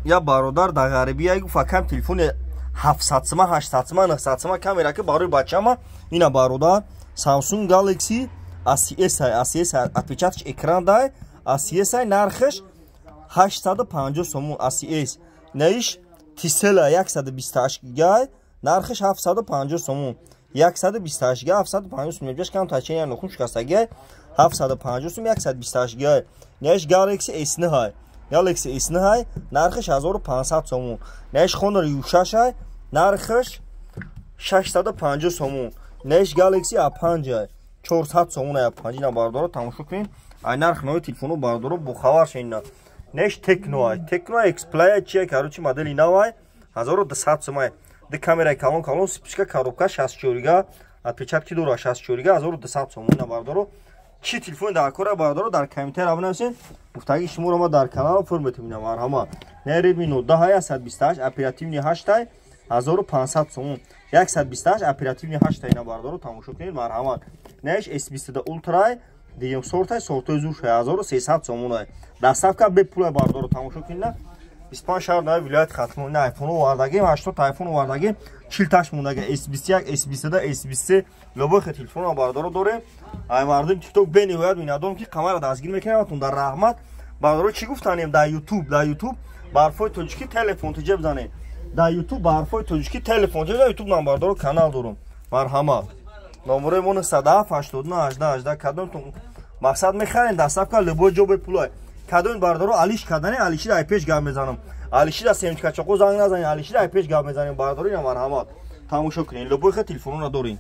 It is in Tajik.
Я бародар дар ғарибия гуфт: «Акам, телефони 700 сима, 800 сима, 900 сима камера ки барои бачама». Ина, бародар, Samsung Galaxy A30s, A30s, отпечаток экран дай, A30s, нархаш 850 сомон, A30s. Наиш Tcell 128 гигай, нархаш 750 сомон, 128 гига 750 сом. Ҷаш кам тачения нохун шикастагиай, 750 сом, 128 гигай. Наиш Galaxy S9, Galaxy S9, нархаш 1500 сомон. Наиш Honor U6, нархаш 650 сомон. Наиш Galaxy A5, 400 сомон, A5. Ина, бардоро, тамошо кунед, ай нарх нави телефоно, бардоро, бохабар шена. Неш Tecno, Tecno Xplay чия, короче, модели навай, 1200 сомай. Ди камераи калон калон, вспышка, коробка, 64 га, отпечатки дора, 64 га, 1200 сомон. Ина, бардоро, чӣ телефон дар кора, бардоро, дар комментария бинависед, гуфтаги шуморо ма дар канал фур метем. Ина, марҳамат, не Redmi Note 10, 128 оперативный 8, 1500 сомон, 128 оперативный 8. Ина, бардоро, тамошо кунед, марҳамат. Неш S22 Ultra, дигем сортай, сортои зур, 1300 сомон, доставка бепула. Бардоро, тамошо кунед, 25 шаҳр нави вилояти Хатлон. Ина айфон овардагим, 80 айфон овардагим, 40 таш мондаги, S21, S22, S23, любой телефон, бардоро, дорем. Ай мардум ТикТок бениҳоят миннатдорам, ки қамара дастгир мекунам, дар раҳмат. Бардоро, чӣ гуфтанем? Дар Ютуб, дар Ютуб барфои тоҷикӣ телефон тиҷа бизанед, дар Ютуб барфои тоҷикӣ телефон тиҷа, Ютуб нам, бардоро, канал дорум. Марҳамат, номерои мо 97 89 18 18. Кадомтон мақсад мехарем, доставка любой ҷо бепулай. Кадоми, бардоро, алиш кардани, алишида ай пеш гап мезанам, алишида семечкачоқо занг назанед, алишида ай пеш гап мезанем. Бардоро, ина, марҳамат, тамошо кунед, любой хе телефонона дорем.